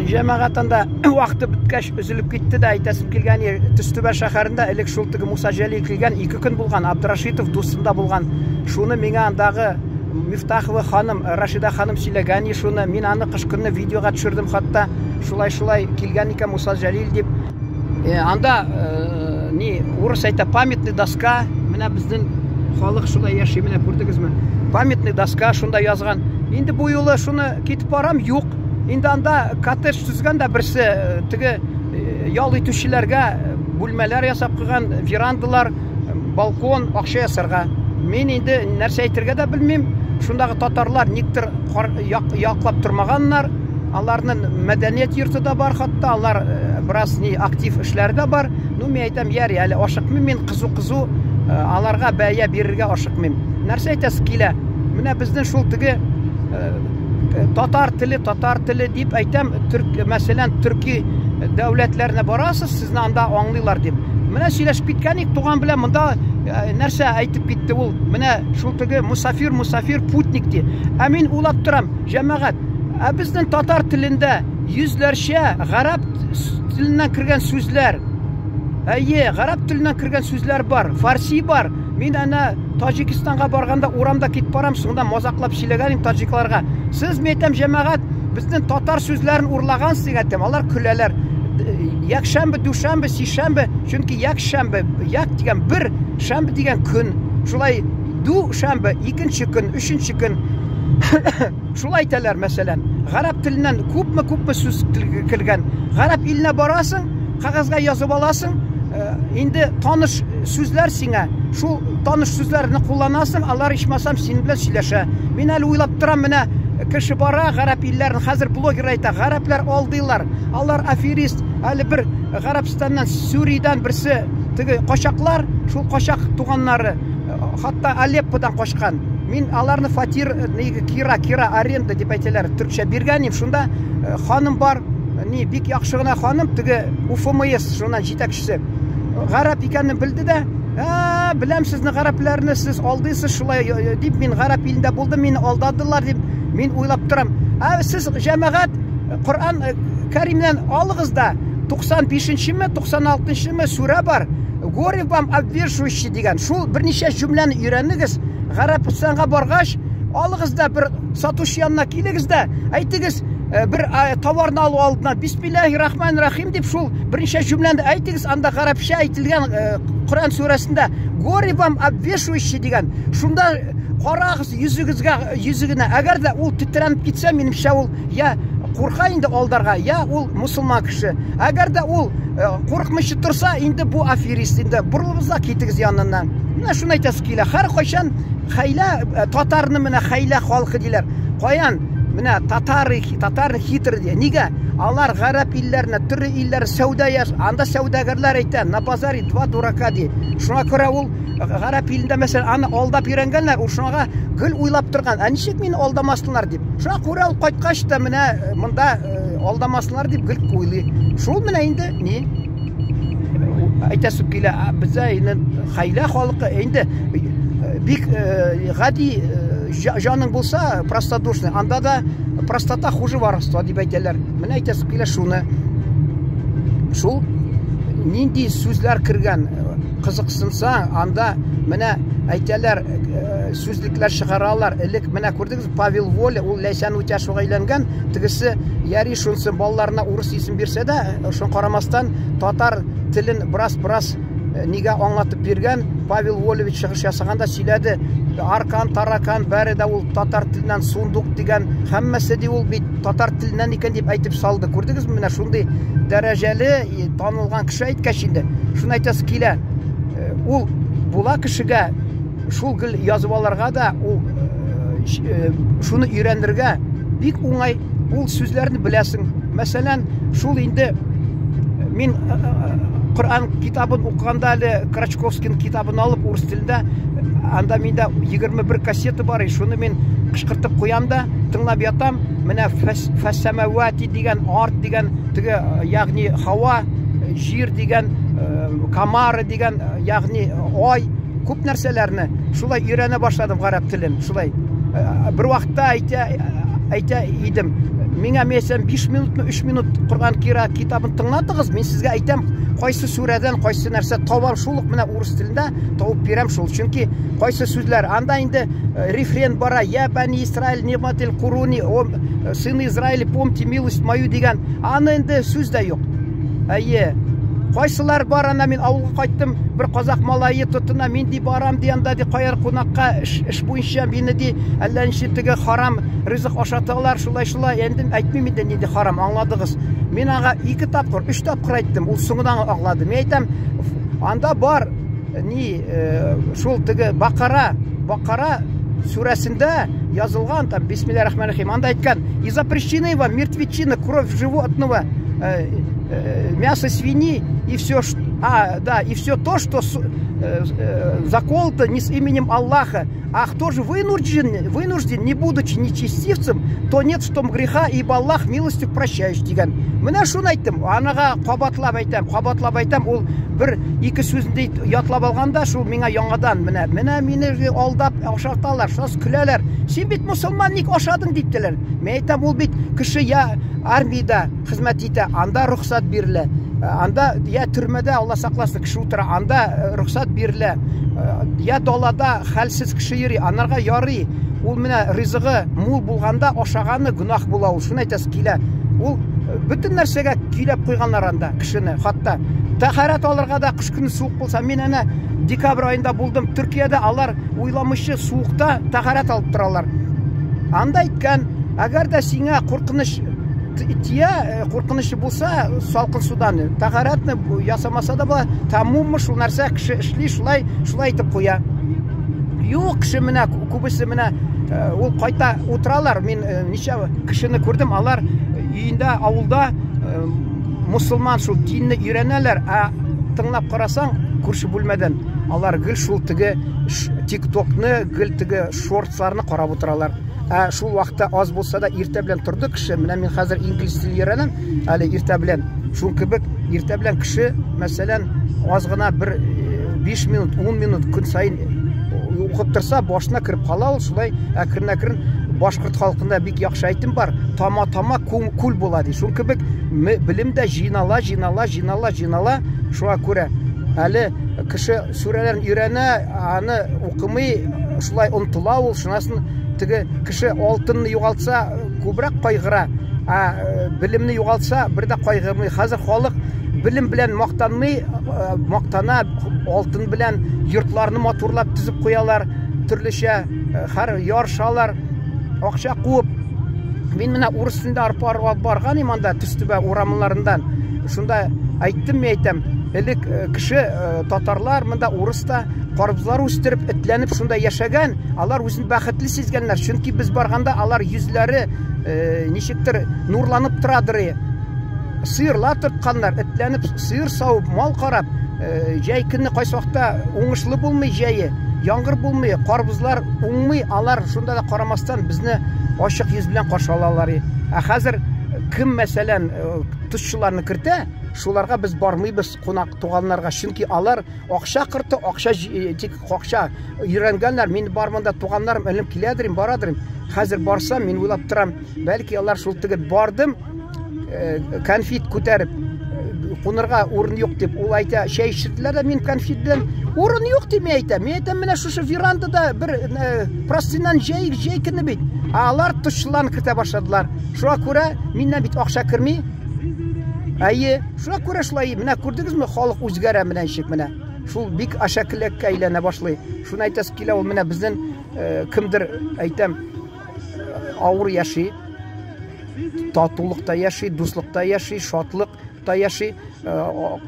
Җәмәгать, анда вакыты беткәч өзелеп китте дә, әйтәсем килгән, Төстүбә шәһәрендә элек шул теге Муса Җәлил килгән 2 көн булган, Абдрашитов дустында булган. Шуны миңа андагы Мифтахова ханым, Рашида ханым сөйләгән, шуны мин аны кыш көнне видеога төшердем хатта. Шулай-шулай килгән икән Муса Җәлил дип. Анда ни урыс әйтә, памятный доска, менә безнең халык шулай яши, менә күрдегезме? Памятный доска шунда язган. Инде бу юлы шуны китеп барам, юк. Инде анда коттедж төзгән дә берсе, теге ял итүчеләргә бүлмәләр ясап куйган, верандалар, балкон, акча ясарга. Мин инде нәрсә әйтергә дә белмим. Шундагы татарлар никтер яклап тормаганнар. Аларның мәдәният йорты да бар хатта, алар бераз ни актив эшләре дә бар. Ну, мин әйтәм, яри, әле ашыкмыйм мин, кызу-кызу аларга бәя бирергә ашыкмыйм. Нәрсә әйтәсе килә? Менә безнең шул теге татар теле, татар теле дип әйтәм, төрк, мәсәлән, төрки дәүләтләренә барасыз, сезне анда аңлыйлар дип. Менә сөйләшеп киткән ик туган белән монда нәрсә әйтеп китте ул? Менә шул теге мусафир, мусафир, путник ди. Ә мин уйлап торам, җәмәгать, ә безнең татар телендә йөзләрчә гарәп теленнән кергән сүзләр. Әйе, гарәп теленнән кергән сүзләр бар, фарси бар. Мин әнә Таҗикистанга барганда урамда китеп барам, шунда мазаклап сөйләгән идем таҗикларга. Сез, мин әйтәм, җәмәгать, безнең татар сүзләрен урлагансыз дип әйтәм. Алар көләләр. Якшәмбе, дүшәмбе, сишәмбе, чөнки якшәмбе, як дигән бер, шәмбе дигән көн. Шулай ду шәмбе, икенче көн, өченче көн. Шулай әйтәләр, мәсәлән. Гарәп теленнән күпме-күпме сүз кергән. Гарәп иленә барасың, кәгазьгә язып аласың, инде таныш сүзләр сиңа, шул таныш сүзләрне кулланасың, алар ичмасам синең белән сөйләшә. Мин әле уйлап торам, менә кеше бара гарәп илләрен, хәзер блогер әйтә, гарәпләр алдыйлар, алар аферист. Әле бер Гарәбстаннан, Сүриядән берсе, теге качаклар, шул качак туганнары, хатта Алепподан качкан. Мин аларны фатир, кира, кира, аренда дип әйтәләр, төркчә биргән идем. Шунда ханым бар, ни, бик яхшы гына ханым, теге УФМС, шуннан җитәкчесе. Гарәп икәнен белде дә, ә, беләм сезне гарәпләрне, сез алдыйсыз шулай дип, мин гарәп илендә булдым, мине алдадылар дип, мин уйлап торам. Ә сез, җәмәгать, Коръән Кәримнән алыгыз да, 95-нчеме, 96-нчымы сүрә бар. Горе вам, обвешивающий дигән. Шул берничә җөмләне өйрәнегез. Гарәпстанга баргач, алыгыз да бер сатучы янына килегез дә, әйтегез, бер товарны алу алдыннан Бисмиллаһи рахмани рахим дип шул берничә җөмләне әйтегез, анда гарәпчә әйтелгән Коръән сүрәсендә горе вам, обвешивающий дигән. Шунда карагыз йөзегезгә, йөзегенә. Әгәр дә ул тетрәнеп китсә, минемчә ул я курка инде алдарга, я ул мусульман кеше. Әгәр дә ул куркмыйча торса, инде бу аферист, инде борылыгыз да китегез яныннан. Менә шуны әйтәсе килә. Һәр кайчан хәйлә, татарны менә хәйлә халкы диләр. Каян? Менә татары, татар хитрый ди. Нигә? Алар гарәп илләренә, төрле илләр сәүдә яс, анда сәүдәгәрләр әйтә, на базаре два дурака ди. Шуңа күрә ул гарәп илендә мәсәлән аны алдап өйрәнгәннәр, ул шуңа гел уйлап торган, ә ничек мине алдамаслар дип. Шуңа күрә ул кайткач та менә монда алдамаслар дип гел уйлый. Шул менә инде ни әйтәсе килә, бездә инде хәйлә халкы инде бик гади җаның булса, простодушный, анда да простота хуже воровства дип әйтәләр. Менә әйтәсе килә шуны. Шул нинди сүзләр кергән, кызыксынсаң, анда менә әйтәләр, сүзлекләр чыгаралар. Элек менә күрдегез, Павел Воля, ул Ләйсән Үтәшевага өйләнгән, тегесе яри шунсы балаларына урыс исем бирсә дә, шуны карамастан татар телен бераз-бераз нигә аңлатып биргән. Павел Волевич чыгыш ясаганда сөйләде, аркан, таракан, бәре дә ул татар теленнән сундук дигән, һәммәсе ди ул бит татар теленнән икән дип әйтеп салды. Күрдегезме, менә шундый дәрәҗәле танылган кеше әйткәч инде, шуны әйтәсе килә. Ул була кешегә шул гел язып алырга да, ул шуны өйрәнергә бик уңай, ул сүзләрне беләсең. Мәсәлән, шул инде мин Коръән китабын укыганда әле Крачковскийның китабын алып урыс телендә, анда миндә 21 кассета бар, шуны мин кычкыртып куям да, тыңлап ятам. Менә фәссәмәвати дигән, арт дигән, теге, ягъни һава, җир дигән, камара дигән, ягъни ай, күп нәрсәләрне шулай өйрәнә башладым гарәп телен. Шулай бер вакытта әйтә идем. Миңа мәсәлән 5 минутмы, 3 минут Коръән кира китабын тыңлатыгыз, мин сезгә әйтәм, кайсы сүрәдән кайсы нәрсә табам, шул ук менә урыс телендә табып бирәм шул. Чөнки кайсы сүзләр анда инде рефрен бара, я бани Израиль нигматил куруни, сыны Израиля, помните милость мою дигән. Аны инде сүз дә юк. Әйе. Кайсылар бар ана, мин авылга кайттым, бер казак малае тотына, мин ди барам ди анда ди каяр кунакка эш, эш буенча мине ди әллә ничә теге харам ризык ашаталар, шулай шулай. Инде әйтмим инде нинди харам, аңладыгыз. Мин аңа ике тапкыр, өч тапкыр әйттем, ул соңыннан аңлады. Мин әйтәм, анда бар ни шул теге Бакара, Бакара сүрәсендә язылган там бисмилла рахман рахим, анда әйткән, и запрещены вам мертвечина, кровь животного, мясо свиньи и все, да, и все то, что заколото не с именем Аллаха. А кто же вынужден, не будучи нечестивцем, то нет в том греха, ибо Аллах милостив прощающий дигән. Менә шуны әйттем, анага кабатлап әйтәм, кабатлап әйтәм, ул бер ике сүзен дә ятлап алганда, шул миңа яңадан менә, менә мине алдап ашаталар, шуннан көләләр. Син бит мусульман, ник ашадың диптеләр. Мин әйтәм, ул бит кеше я армиядә хезмәт итә, анда рөхсәт бирелә. Анда я төрмәдә, Алла сакласын, кеше утыра, анда рөхсәт бирелә. Я далада хәлсез кеше йөри, анарга ярый. Ул менә ризыгы мул булганда ашаганы гөнаһ була ул. Шуны әйтәсе килә. Ул бөтен нәрсәгә көйләп куйганнар анда кешене. Хатта тәһарәт алырга да кыш көне суык булса, мин әнә декабрь аенда булдым Төркиядә, алар уйламыйча суыкта тәһарәт алып торалар. Анда әйткән, әгәр дә сиңа куркыныч тия, куркынычы булса, салкын судан тәһарәтне ясамаса да була, тәмуммы шул нәрсә кеше эшли, шулай, шулай итеп куя. Юк, кеше менә күбесе менә ул кайта утыралар. Мин ничә кешене күрдем, алар өендә, авылда мусульман шул динне өйрәнәләр, ә тыңлап карасаң, күрше бүлмәдән алар гел шул теге тиктокны, гел теге шортсларны карап утыралар. Ә шул вакытта аз булса да иртә белән торды кеше. Менә мин хәзер инглиз теле өйрәнәм, әле иртә белән. Шул кебек иртә белән кеше, мәсәлән, аз гына бер 5 минут, 10 минут көн саен укып торса, башына кереп кала ул. Шулай әкрен-әкрен башкорт халкында бик яхшы әйтем бар. Тама-тама күл була ди. Шул кебек белем дә җыйнала, җыйнала, җыйнала, җыйнала. Шуңа күрә әле кеше сүрәләрен өйрәнә, аны укымый, шулай онтыла ул. Шунасын теге кеше алтынны югалтса, күбрәк кайгыра, ә белемне югалтса, бер дә кайгырмый. Хәзер халык белем белән мактанмый, мактана, алтын белән йортларны матурлап төзеп куялар, төрлечә һәр ярышалар, акча куып. Мин менә урыс телендә алып барган идем анда Төстүбә урамнарыннан. Шунда әйттем, мин әйтәм, элек кеше татарлар монда урыс та карбызлар үстереп, этләнеп шунда яшәгән, алар үзен бәхетле сизгәннәр. Чөнки без барганда алар йөзләре ничектер нурланып торадыр. Сыерлар тотканнар, этләнеп сыер савып, мал карап, җәй көне кайсы вакытта уңышлы булмый җәе, яңгыр булмый, карбызлар уңмый, алар шунда да карамастан безне ачык йөз белән каршы алалар. Ә хәзер кем, мәсәлән, тушчыларны кертә, шуларга без бармыйбыз кунак туганнарга, чөнки алар акча кырты, акча тик акча өйрәнгәннәр. Мин бар монда туганнарым, элем киләдер, барадыр. Хәзер барсам, мин уйлап торам, бәлки алар шул теге бардым, конфет күтәреп, кунырга урын юк дип, ул әйтә, чәй эчерделәр дә, мин конфет белән урын юк дип мин әйтәм. Мин әйтәм, менә шушы верандада бер простыннан җәй, җәй көне бит. Ә алар тушчыларны кертә башладылар. Шуңа күрә миннән бит акча керми. Әйе, шуңа күрә шулай. Менә күрдегезме, халык үзгәрә менә ничек менә. Шул бик ашаклеккә әйләнә башлый. Шуны әйтәсе килә, ул менә безнең кемдер әйтәм, авыр яши, татулыкта яши, дуслыкта яши, шатлыкта яши,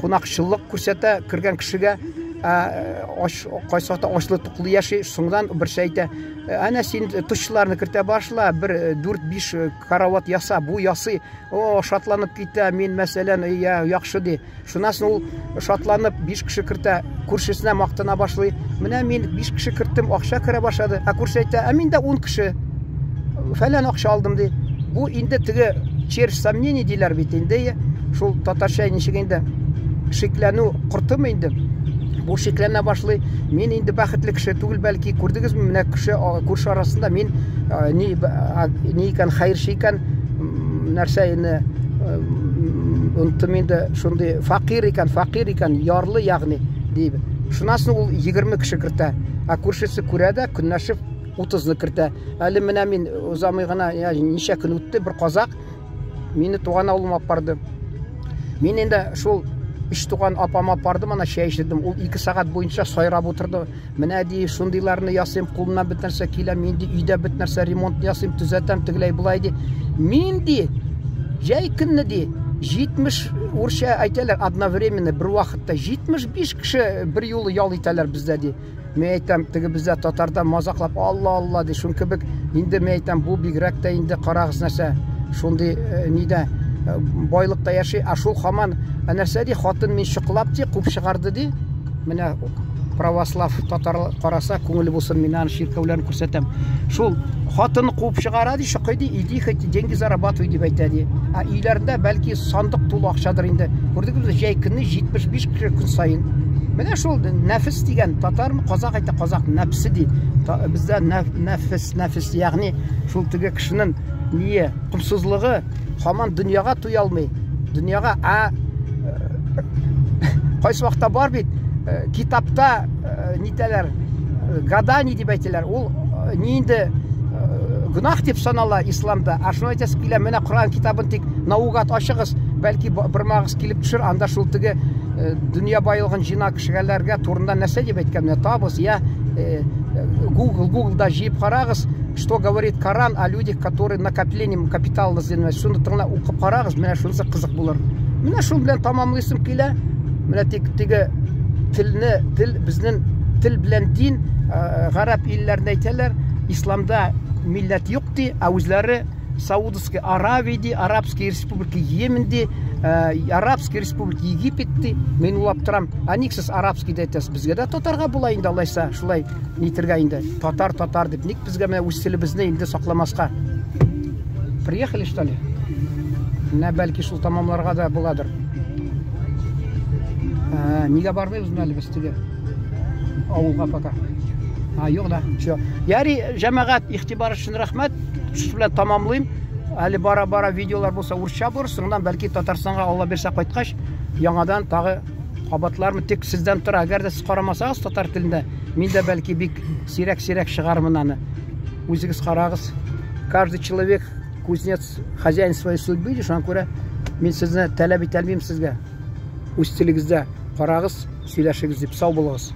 кунакчыллык күрсәтә кергән кешегә, кайсы вакытта ачлы-туклы яши. Соңдан берсе әйтә, әнә син тушчыларны кертә башла, бер 4-5 карават яса, бу ясый, о, шатланып китә, мин мәсәлән, я, яхшы ди. Шуннан соң ул шатланып 5 кеше кертә, күршесенә мактана башлый. Менә мин 5 кеше керттем, акча керә башлады. Ә күрше әйтә, ә мин дә 10 кеше фәлән акча алдым ди. Бу инде теге червь сомнений диләр бит инде. Шул татарча ничек инде шикләнү кортымы инде? Бу шикләнә башлый. Мин инде бәхетле кеше түгел, бәлки күрдегезме, менә кеше күрше арасында мин ни икән, хәерче икән, Нәрсә инде, оныттым инде, шундый факир икән, факир икән, ярлы ягъни, ди. Шуннан соң ул 20 кеше кертә. Ә күршесе күрә дә, көнләшеп 30-ны кертә. Әле менә мин узамый гына, ничә көн үтте, бер казак мине туган авылыма алып барды. Мин инде шул өч туган апама бардым, ана чәй эчердем. Ул 2 сәгать буенча сайрап утырды. Менә ди, шундыйларны ясыйм, кулымнан бөтен нәрсә килә, мин ди, өйдә бөтен нәрсә ремонт ясыйм, төзәтәм, тегеләй болай ди. Мин ди, җәй көнне ди, 70 урысча әйтәләр одновременно бер вакытта 75 кеше бер юлы ял итәләр бездә ди. Мин әйтәм, теге бездә татарда мазаклап, Алла, Алла ди, шун кебек. Инде мин әйтәм, бу бигрәк тә инде карагыз нәрсә, шундый нидә байлыкта яши, ә шул хаман нәрсә ди, хатын мин чокылап ди, куып чыгарды ди. Менә православ татар караса, күңеле булсын, мин аны чиркәүләрен күрсәтәм. Шул хатын куып чыгара ди, чокый ди, иди хоть деньги зарабатывай дип әйтә ди. Ә өйләрендә бәлки сандык тулы акчадыр инде. Күрдегезме, җәй көне 75 кеше көн саен. Менә шул нәфес дигән татармы, казак әйтә, казак нәфсе ди. Бездә нәфес, нәфес, ягъни шул теге кешенең ние, комсызлыгы һаман дөньяга туя алмый. Дөньяга, а кайсы вакытта бар бит, китапта нитәләр, гадани дип әйтәләр. Ул ни инде гөнаһ дип санала исламда. Ә шуны әйтәсе килә, менә Коръән китабын тик наугад ачыгыз, бәлки бармагыз килеп төшер, анда шул теге дөнья байлыгын җыйна кешеләргә турында нәрсә дип әйткән, менә табыгыз, я Google, Google'да җыеп карагыз, что говорит Коран о людях, которые накоплением капитала занимаются. Шуны тыңла укып карагыз, менә шунысы кызык булыр. Менә шул белән тамамлыйсым килә. Менә тик теге телне, тел безнең тел белән дин, гарәп илләрендә әйтәләр, исламда милләт юк ди, ә үзләре Саудовская Аравия ди, Арабская республика Йемен ди, Арабская республика Египет ди. Мин уйлап торам, ә ник сез арабский дип әйтәсез? Безгә дә татарга була инде алайса, шулай нитергә инде. Татар, татар дип, ник безгә менә үз телебезне инде сакламаска? Приехали, что ли? Менә бәлки шул тамамларга да буладыр. Нигә бармыйбыз менә әле без теге авылга пока? А, юк да, все. Яри, җәмәгать, игътибар өчен рәхмәт. Шушы белән тамамлыйм. Әле бара-бара видеолар булса урысча булыр, соңыннан бәлки Татарстанга Алла бирсә кайткач, яңадан тагы кабатлармын. Тик сездән тора, әгәр дә сез карамасагыз татар телендә, мин дә бәлки бик сирәк-сирәк чыгармын аны. Үзегез карагыз. Каждый человек кузнец, хозяин своей судьбы, шуңа күрә мин сезне таләп итә алмыйм сезгә. Үз телегездә карагыз, сөйләшегез дип. Сау булыгыз.